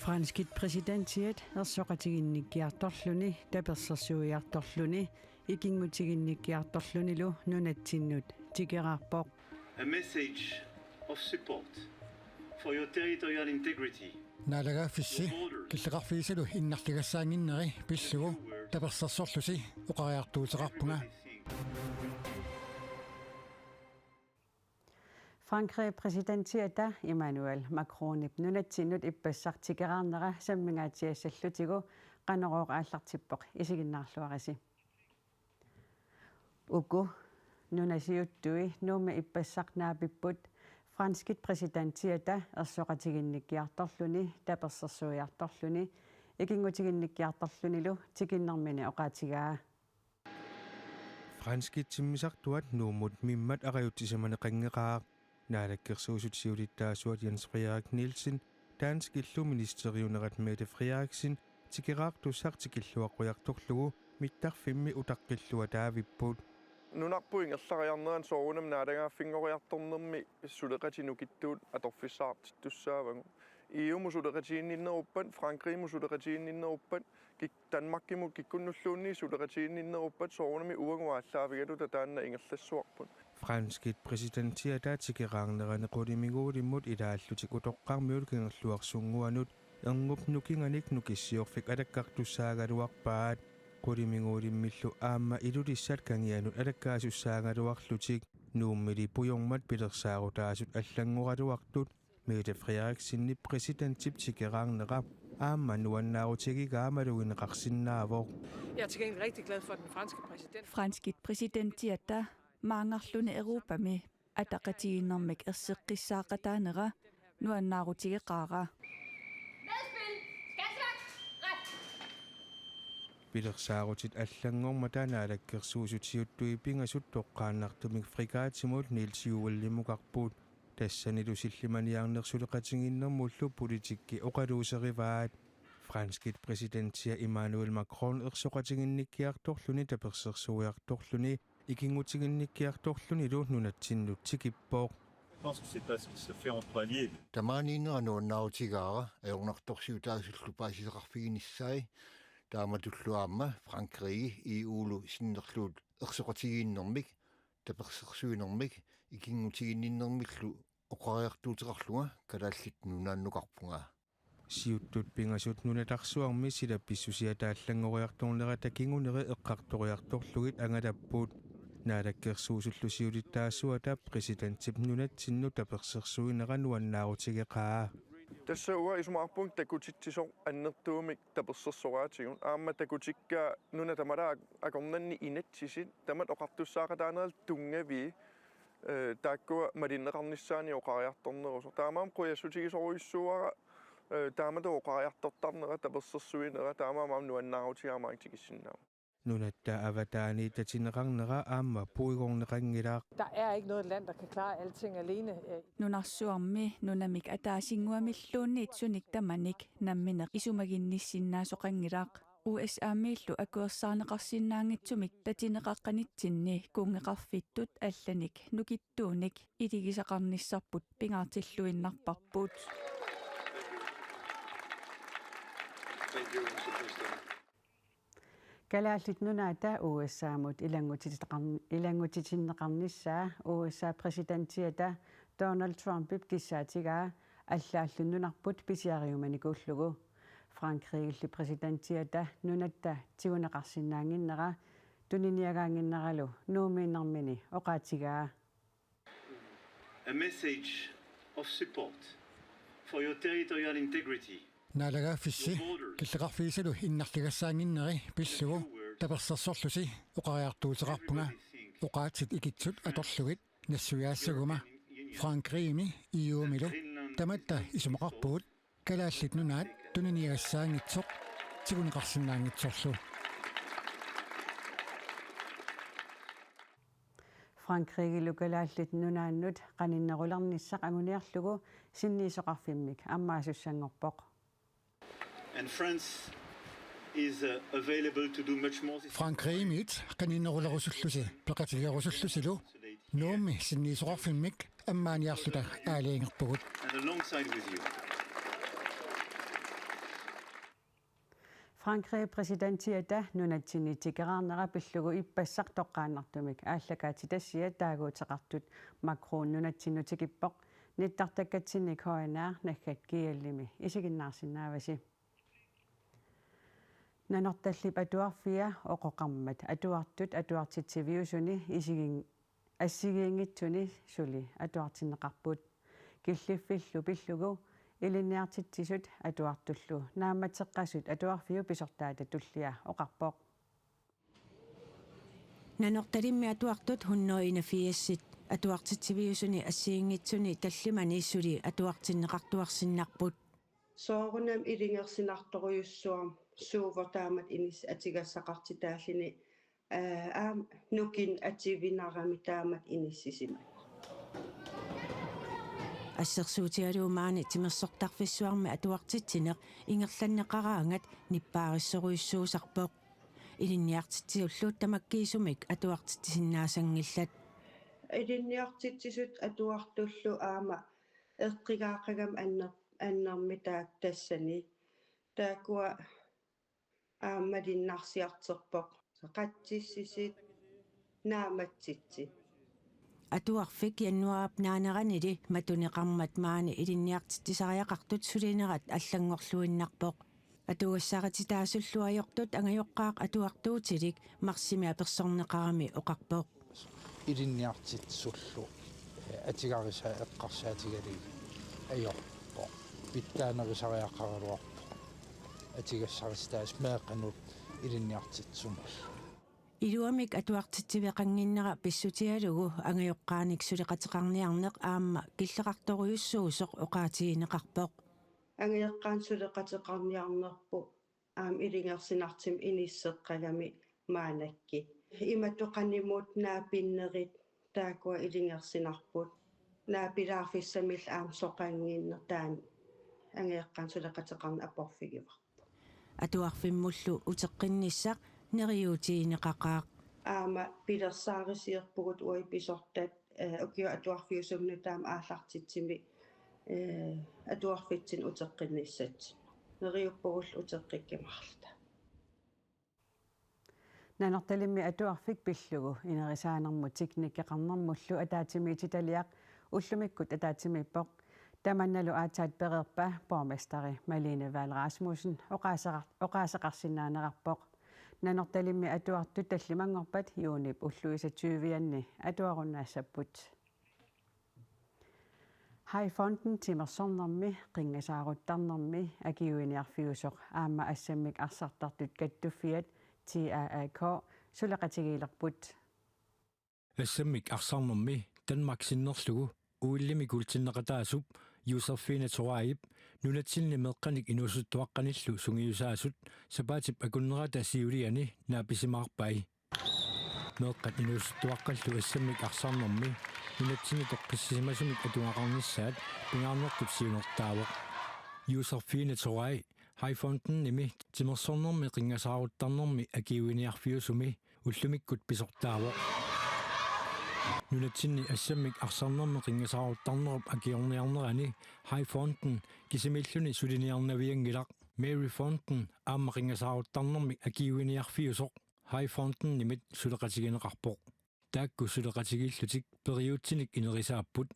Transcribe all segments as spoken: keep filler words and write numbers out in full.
Franskit præsidentiat ersoqatiginnikkiartorluni, tapersersuiartorluni, ikinngutiginnikkiartorlunilu nunatsinnut tikeraarpoq. A message of support for your territorial integrity. Naalagaaffissi killeqarfigisalu innarligassaannginneri pillugu tapersersorlusi oqariartuuteqarpunga. Frankrigip præsidentiata Emmanuel Macronip nunatsinnut ippassaq tikeraarnera sammingaatsiassallutigu Qanorooq aallartippoq, isiginnaarluarisi. Uku nunasiuttui Nuummi ippassaq naapipput franskit præsidentiata ersoqatiginnikkiartorluni, tapersersuiartorluni, ikinngutiginnikkiartorlunilu tikinnermini oqaatigaa. Franskit timmisartuat Nuummut mimmat aqajutsisimaneqanngeqaaq. Naalakkersuisut siulittaasuat Jens Frederik Nielsen danskillu ministeriunerat Mette Frederiksen tikeraartussaq tikilluaqqujartorlugu mittarfimmi utaqqilluataavipput. Nunarput ingerlariarnerani soorunami naalagaaffinngoriartornermi suleqatit nukittuut atorfissaqartittussaavagut. E U-mut suleqatiginninneruppat, Frankrigimut suleqatiginninneruppat, kik-, Danmarkimut kikkunnulluunniit suleqatiginninneruppat soorunami uagut aallaavigaluta taanna ingerlassuarput. Franskit præsidentiata tikeraarnerani qulimiguulimmut ilaallutik utoqqarmiut Kangerluarsunnguanut erngup nukinganik Nukissiorfik alakkartussaagaluarpaat. Qulimiguulimmillu aamma Ilulissat kangianut alakkaasussaagaluarlutik Nuummili pujormat pilersaarutaasut allanngoraluartut Mette Frederiksenip præsidentip tikeraarnera aamma nuannaarutigigaa malugineqarsinnaavoq. Jeg er til gengæld rigtig glad for, at den franske præsident... Franskit præsidentiata maanngarluni Europami ataqatigiinnermik erseqqissaaqataanera nuannaarutigeqaara. Medspil. Skakklok. Ret. Pilersaarutit allanngormata naalakkersuisut siuttui pingasut toqqaannartumik Fregatimut Niels Juellimukarput. Tassanilu sillimaniarneq suleqatigiinnermullu politikki oqaluuserivaat. Franskit præsidentia Emmanuel Macron ersoqatiginnikkiartorluni, tapersersuiartorluni, ikinngutiginnikkiartorlunilu nunatsinnut tikippoq. Je pense que c'est pas ce qui se fait entre alliés. Tamaaniinnera nuannaarutigaara ajornartorsiutaasullu paasisaqarfiginissaat, taamatullu aamma Frankrigi E U-lu sinnerlugu ersoqatigiinnermik, tapersersuinermik, ikinngutiginninnermillu oqariartuuteqarlunga Kalaallit Nunaannukarpunga. Siuttut pingasut nunatarsuarmi sila pissusiata allanngoriartornerata kinguneri eqqartoriartorlugit angalapput. Naalakkersuisullu siulittaasuata præsidentip nunatsinnut tapersersuinera nuannaarutigeqaa. Tassa uanga isumaqarpunga takutitsisoq annertuumik tapersersoraatigut. Aamma takutikkaa nunat tamalaat akornanni inatsisit tamat oqartussaaqataanerat tunngavii, eh, taakkua malinneqarnissaannik oqariartornerusoq. Taamaammat qujassutigisorujussuuara, eh, taamatut oqariartortarnera, tapersersuinera, taamaammat nuannaarutigaara maanna tikissinnaavara. Nunatta avataani tatineqarnera aamma puigorneqanngilaq. Der er ikke noget land, der kan klare alting alene. Øh, Nunarsuarmi nunamik ataasinnguamilluunniit sunik tamanik nammineq isumaginnissinnaasoqanngilaq. U S A-miillu akuersaarneqarsinnaanngitsumik tatineqaqqanitsinni kunngeqarfittut allanik nukittuunik iligisaqarnissarput pingaartilluinnarparput. Thank you, Mister President. Kalaallit Nunaata U S A-mut ilanngutititaqarn-, ilanngutitinneqarnissaa U S A-p præsidentiata Donald Trumpip kissaatigaa allaallu nunarput pisiariumanikuullugu. Frankrigilli præsidentiata nunatta tiguneqarsinnaannginnera tuniniagaannginneralu Nuummiinnarmini oqaatigaa. A message of support for your territorial integrity. Naalagaaffissi killeqarfigisalu innarligassaannginneri pillugu tapersersorlusi oqariartuuteqarpunga. Oqaatsit ikitsut atorlugit nassuiaassaguma. Frankrigimi E U-milu tamatta isumaqarpugut Kalaallit Nunaat tuniniagassaanngitsoq tiguneqarsinnaanngitsorlu. Frankrigilu Kalaallit Nunaannut qaninnerulernissaq anguniarlugu sinniisoqarfimmik ammaasussanngorpoq. And France is, uh, available to do much more. Frankrigimiit qaninnerulerusullusi peqatigerusullusilu Nuummi sinniisoqarfimmik ammaaniarluta aalajangerpugut. And alongside with you. Frankrig præsidentiata nunatsinni tikeraarnera pillugu ippassaq toqqaannartumik aallakaatitassiat taaguuteqartut Macron nunatsinnut tikippoq. Nittartakkatsinni K N R naggat G L-imi isiginnaarsinnaavasi. Nanortallip Atuarfia oqoqarmat atuartut atuartitsiviusuni isigin-, assigiinngitsuni suli atuartinneqarput. Killiffillu pillugu ilinniartitsisut atuartullu naammatseqqasut atuarfiup pisortaata tullia oqarpoq. Nanortalimmi atuartut hundrede enogfirs atuartitsiviusuni assigiinngitsuni tallimani suli atuartinneqartuarsinnarput. Soorunami ilungersunartorujussuarmik suuvoq taamatut inis-, atugassaqartitaalluni, aa, aamma nukinnik atuivinarami taamatut inissisimani. Assersuutigalugu maani timersortarfissuarmi atuartitsineq ingerlanneqaraangat nippaarissorujussuusarpoq. Ilinniartitsisullu tamakkiisumik atuartitsisinnaasanngillat. Ilinniartitsisut atuartullu aamma eqqigaaqagamik anner-, annermik taakku tassani. Taakkua aamma malunnarsiartorpoq. Qatsissisut, naammatsitsisut. Atuarfik januaarip naaneranili matuneqarmat maani ilinniartitsisariaqartut sulinerat allanngorluinnarpoq. Atugassarititaasullu ajortut angajoqqaaq atuartuutilik marsimi apersorneqarami oqarpoq. Ilinniartitsisullu, eh, atugarisai eqqarsaatigalugit ajorpoq. Pitsaanerusariaqaraluarpoq. Atugassarititaasut meeqqanut ilinniartitsisumullu. Iluamik atuartitsiveqannginnera pissutigalugu angajoqqaanik suleqateqarniarneq aamma killeqartorujussuusoq oqaatigineqarpoq. Angajoqqaanik suleqateqarniarnerput aamma ilungersunartumik inisseqqagami maannakkut. Imatut qanimut naapinnerit taakkua ilungersunarput. Naapilaarfissamillu aamma soqannginneq taanna angajoqqaanik suleqateqarneq aporfigivarput. Atuarfimmullu uteqqinnissaq neriuutigineqaqaaq. Aamma pilersaarusiorpugut uagut pisortat, eh, ukiut atuarfiusumik nutaamik aallartitsisumik, eh, atuarfitsinni uteqqinnissatsinnut. Neriuppugut uteqqikkit marluk. Nanortalimmi atuarfik pillugu inerisaanermut teknikkeqarnermullu ataatsimiititaliaq ullumikkut ataatsimiippoq. Tamannalu aatsaat pereerpa borgmesteri Malene Vahl Rasmussen oqaaseqar-, oqaaseqarsinnaanerarpoq. Nanortalimmi atuartut tallimanngorpat juunip ulluisa tyvianni atuarunnaassapput. Haj Fonden timersornermi qinngasaaruttarnermi akiuiniarfiusoq aamma assammik arsartartut kattuffiat T A A K suleqatigiilerput. Assammik arsarnermi Danmark sinnerlugu O L-imi kuultinneqataasup Josephine Thoraayip nunatsinni meeqqanik inuusuttuaqqanillu sungiusaasut sapaatip akunnerata siuliani naapisimaarpai. Meeqqat inuusuttuaqqallu assammik arsarnermi nunatsinni toqqissisimasumik atugaqarnissaat pingaarnertut siunertaavoq. Josephine Thoraay Haj Fondenimi timersornermi qinngasaaruttarnermi akiuiniarfiusumi ullumikkut pisortaavoq. Nunatsinni assammik arsarnermi qinngasaaruttarnerup akiorniarnerani Haj Fonden kisimiilluni suliniarnavianngilaq. Mary Fonden aamma qinngasaaruttarnermi akiuiniarfiusoq Haj Fondenimit suleqatigineqarpoq. Taakku suleqatigiillutik periutsinik inerisaapput,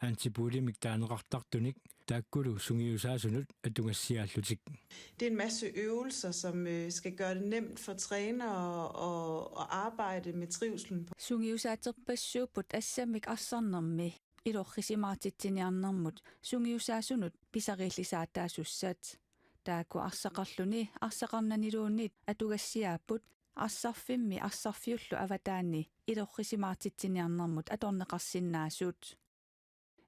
antipoolimik taaneqartartunik taakkulu sungiusaasunut atugassiaallutik. Det er en masse øvelser, som, øh, skal gøre det nemt for trænere at, at arbejde med trivslen på. Sungiusaaterpassuupput assammik arsarnermi ilorrisimaartitsiniarnermut sungiusaasunut pisariillisaataasussat. Taakku arsaqarluni arsaqarnaniluunniit atugassiaapput arsarfimmi arsarfiullu avataani ilorrisimaartitsiniarnermut atorneqarsinnaasut.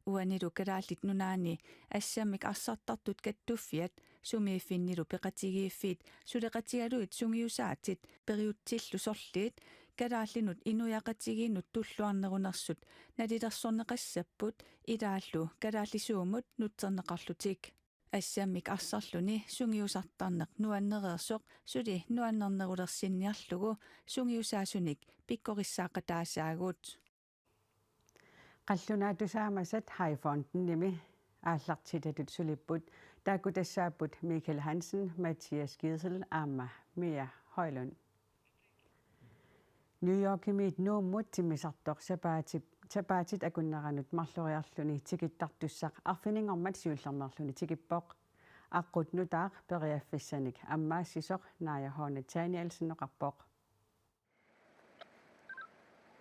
Uanilu Kalaallit Nunaanni assammik arsartartut kattuffiat sumiiffinnilu peqatigiiffiit suleqatigalugit sungiusaatit periutsillu sorliit kalaallinut inuiaqatigiinnut tulluarnerunersut nalilersorneqassapput ilaallu kalaallisuumut nutserneqarlutik. Assammik arsarluni sungiusartarneq nuannereersoq suli nuannernerulersinniarlugu sungiusaasunik pikkorissaaqataasaagut. Qallunaat tusaamasat Haj Fondenimi aallartitatut sulipput. Taakku tassaapput Michael Hansen, Mathias Gidsel aamma Mia Højlund. New Yorkimiit Nuummut timmisartoq sapaati-, sapaatit akunneranut marloriarluni tikittartussaq arfininngormat siullermeerluni tikippoq. Aqqut nutaaq periarfissanik ammaassisoq Naaja H. Nathanielsen oqarpoq.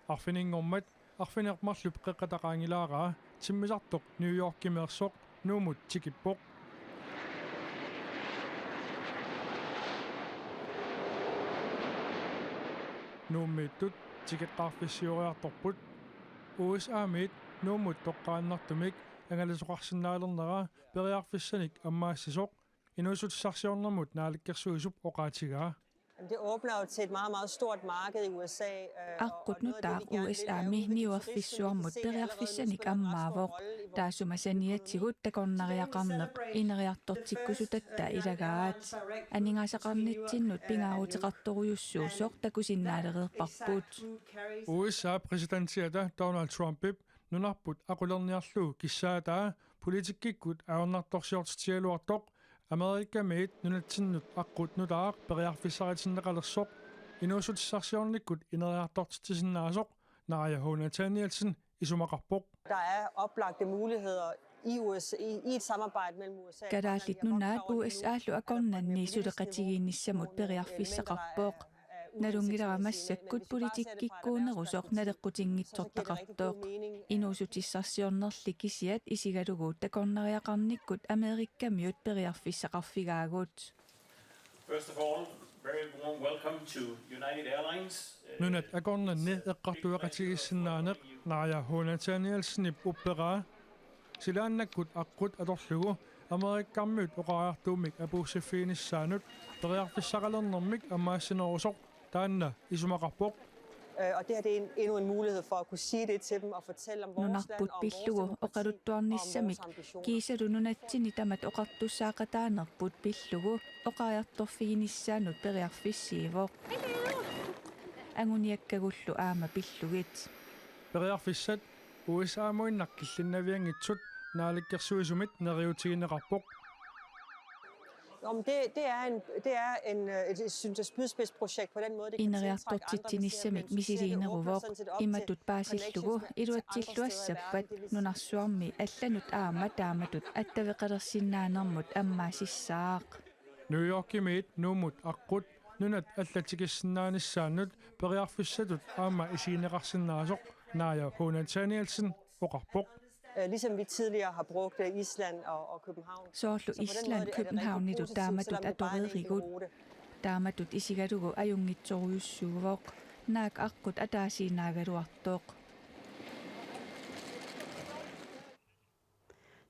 Arfininngormat arfineq-marluk qeqqata qaangilaaraa timmisartoq New Yorkimeersoq Nuummut tikippoq. Nuummiittut tikittarfissioriartorput. U S A-miit Nuummut toqqaannartumik angalasoqarsinnaalernera periarfissanik ammaassisoq inuussutissarsiornermut naalakkersuisup oqaatigaa. Jamen, det åbner jo til et meget, meget stort marked i U S A, øh, og, Aqqut og noget af det, nutaaq vi gerne vil, er U S A-mi udviklingsstøtte, niuerfissuarmut periarfissanik ammaavoq. Taassuma saniatigut takornariaqarneq ineriartortikkusutatta ilagaat. Aningaasaqarnitsinnut pingaaruteqartorujussuusoq takusinnaalereerparput. U S A-p præsidentiata Donald Trumpip nunarput aqulerniarlugu kissaataa politikkikkut ajornartorsiortitsigaluartoq Amerikamiit nunatsinnut aqqut nutaaq periarfissaritinneqalersoq inuussutissarsiornikkut ineriartortitsisinnaasoq Naaja H. Nathanielsen isumaqarpoq. Der er oplagte muligheder i U S A, i, i et samarbejde mellem U S A og Grønland. Kalaallit Nunaat U S A-llu akornanni suleqatigiinnissamut periarfissaqarpoq. Nalunngilara massakkut politikkikkuunerusoq naleqqutinngitsortaqartoq. Inuussutissarsiornerli kisiat isigalugu takornariaqarnikkut Amerikamiut periarfissaqarfigaagut. First of all, very warm welcome to United Airlines. Nunat akornanni eqqartueqatigiissinnaaneq Naaja H. Nathanielsenip upperaa. Silaannakkut aqqut atorlugu Amerikamiut oqariartuummik apuussiffiginissaannut periarfissaqalernermik ammaassinerusoq taanna isumaqarpoq. Øh, og det her, det er en, endnu en mulighed for at kunne sige det til dem og fortælle om vores land, om vores demokrati, om vores ambitioner. Nunarput pillugu oqaluttuarnissamik kiisalu nunatsinni tamat oqartussaaqataanerput pillugu oqariartorfiginissaanut periarfissiivoq. Anguniakkagullu aamma pillugit. Periarfissat U S A-muinnaq killinnavianngitsut naalakkersuisumit neriuutigineqarpoq. Nå, men det, det er en, det er en, øh, et, et, synes jeg, spydspidsprojekt på den måde, det kan tiltrække andre investeringer. Ineriartortitsinissamik misiliineruvoq. Imatut paasillugu iluatsilluassappat nunarsuarmi allanut aamma taamatut attaveqalersinnaanermut ammaassissaaq. New Yorkimiit Nuummut aqqut nunat allat tikissinnaanissaannut periarfissatut aamma isigineqarsinnaasoq Naaja H. Nathanielsen oqarpoq. Øh, ligesom vi tidligere har brugt, øh, Island og, og København. Soorlu Island Københavnilu taamatut atoreerigut. Taamatut isigalugu ajunngitsorujussuuvoq. Naak aqqut ataasiinnaagaluartoq.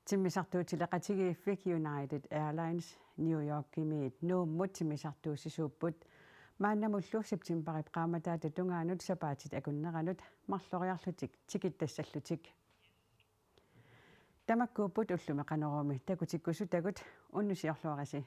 Timmisartuutileqatigiiffik United Airlines New Yorkimiit Nuummut timmisartuussisuupput. Maannamullu septembarip qaammataata tungaanut sapaatit akunneranut marloriarlutik tikittassallutik. Tamakkuupput ullumi Qanoruumi takutikkusutagut, unnussiorluarisi.